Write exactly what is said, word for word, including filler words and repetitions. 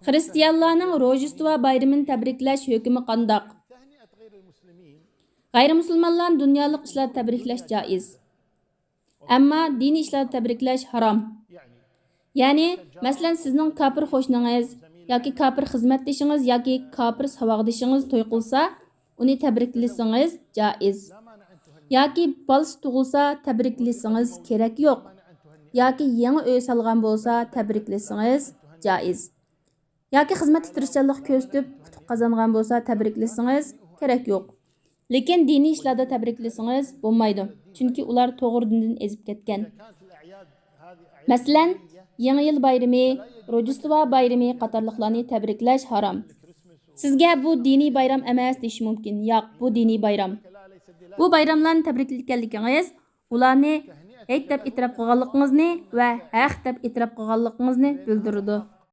خرىستىيانلارنىڭ روژدېستۋا بايرىمىنى تەبرىكلەش ھۆكمى قانداق؟ غەيرىمۇسۇلمانلارنى دۇنيالىق ئىشلاردا تەبرىكلەش جائىز. ئەمما دىنىي ئىشلاردا تەبرىكلەش ھارام. يەنى، مەسىلەن، سىزنىڭ كاپىر قوشنىڭىز ياكى كاپىر خىزمەتدىشىڭىز ياكى كاپىر ساۋاقدىشىڭىز توي قىلسا، ئۇنى تەبرىكلىسىڭىز جائىز. ياكى بالىسى تۇغۇلسا تەبرىكلىسىڭىز كېرەك يوق. ياكى يېڭى ئۆي سالغان بولسا تەبرىكلىسىڭىز جائىز. ياكى خىزمەتتە تىرىشچانلىق كۆرسىتىپ ئۇتۇق قازانغان بولسا تەبرىكلىسىڭىز كېرەك يوق. لېكىن دىنىي ئىشلاردا تەبرىكلىسىڭىز بولمايدۇ، چۈنكى ئۇلار توغرا دىندىن ئېزىپ كەتكەن. مەسىلەن، يېڭى يىل بايرىمى، روژدېستۋا بايرىمى قاتارلىقلارنى تەبرىكلەش ھارام. سىزگە بۇ دىنىي بايرام ئەمەس دېيىشى مۇمكىن. ياق، بۇ دىنىي بايرام. بۇ بايراملارنى تەبرىكلىگەنلىكىڭىز ئۇلارنى ھېيت دەپ ئېتىراپ قىلغانلىقىڭىزنى ۋە ھەق دەپ ئېتىراپ قىلغانلىقىڭىزنى بىلدۈرىدۇ.